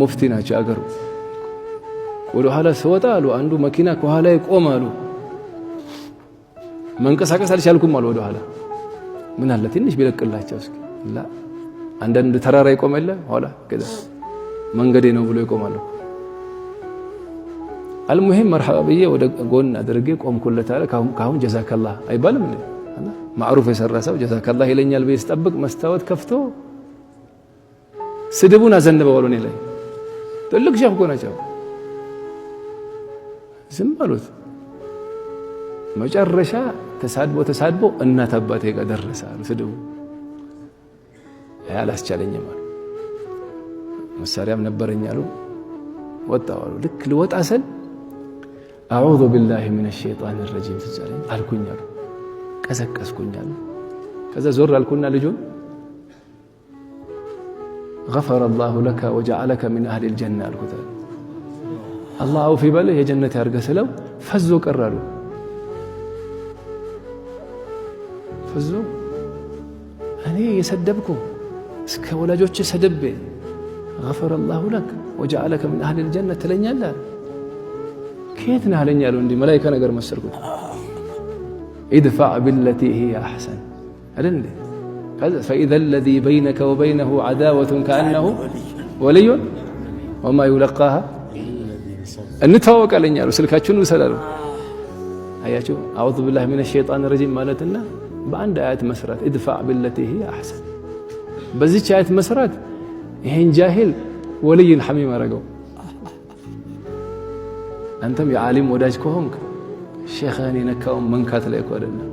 ሙፍቲ ናቸው አገሩ። ወደ ኋላ ስወጣ አሉ አንዱ መኪና ከኋላ ይቆም አሉ። መንቀሳቀስ አልቻልኩም አሉ። ወደ ኋላ ምን አለ ትንሽ ቢለቅላቸው እስኪ። ላ አንዳንድ ተራራ ይቆም የለ ኋላ ከዛ መንገዴ ነው ብሎ ይቆማሉ። المهم መርሐባ ብዬ ወደ ጎን አድርጌ ቆምኩለት አለ። ካሁን ጀዛከላህ አይባልም እንዴ? ማዕሩፍ የሰራ ሰው ጀዛከላህ ይለኛል ብዬ ስጠብቅ መስታወት ከፍቶ ስድቡን አዘንበዋል እኔ ላይ። ትልቅ ሼህ እኮ ናቸው። ዝም አሉት። መጨረሻ ተሳድቦ ተሳድቦ እናት አባቴ ጋር ደረሰ አሉ። ስድቡ አላስቻለኝም አሉ። መሳሪያም ነበረኝ አሉ። ወጣሁ አሉ። ልክ ልወጣ ስል أعوذ بالله من الشيطان الرجيم ትዝ አለኝ አልኩኝ አሉ። ቀሰቀስኩኝ አሉ። ከዛ ዞር አልኩና ልጁን غفر الله لك وجعلك من أهل الجنة አልኩት። አላህ አውፍ ይበልህ የጀነት ያርገህ ስለው ፈዞ ቀረ አሉ። ፈዞ እኔ የሰደብኩ እስከ ወላጆች ሰድቤ غفر الله لك وجعلك من أهل الجنة ትለኛለህ? ከየት ነህ አለኝ አሉ። እንዲህ መላኢካ ነገር መሰልኩት። ادفع بالتي هي أحسن አይደል እንዴ? فإذا الذي بينك وبينه عداوة كأنه ولي وما يلقاها እንተዋወቅ አለኝ አሉ። ስልካችሁን ውሰድ አሉ። አያችሁ፣ أعوذ بالله من الشيطان الرجيم ማለትና በአንድ አያት መስራት ادفع بالتي هي أحسن። በዚች አያት መስራት ይሄን ጃሂል ወልይን ሐሚም አረገው። አንተም የዓሊም ወዳጅ ከሆንክ ሼኽህን የነካውን መንካት ላይ እኮ አይደለም።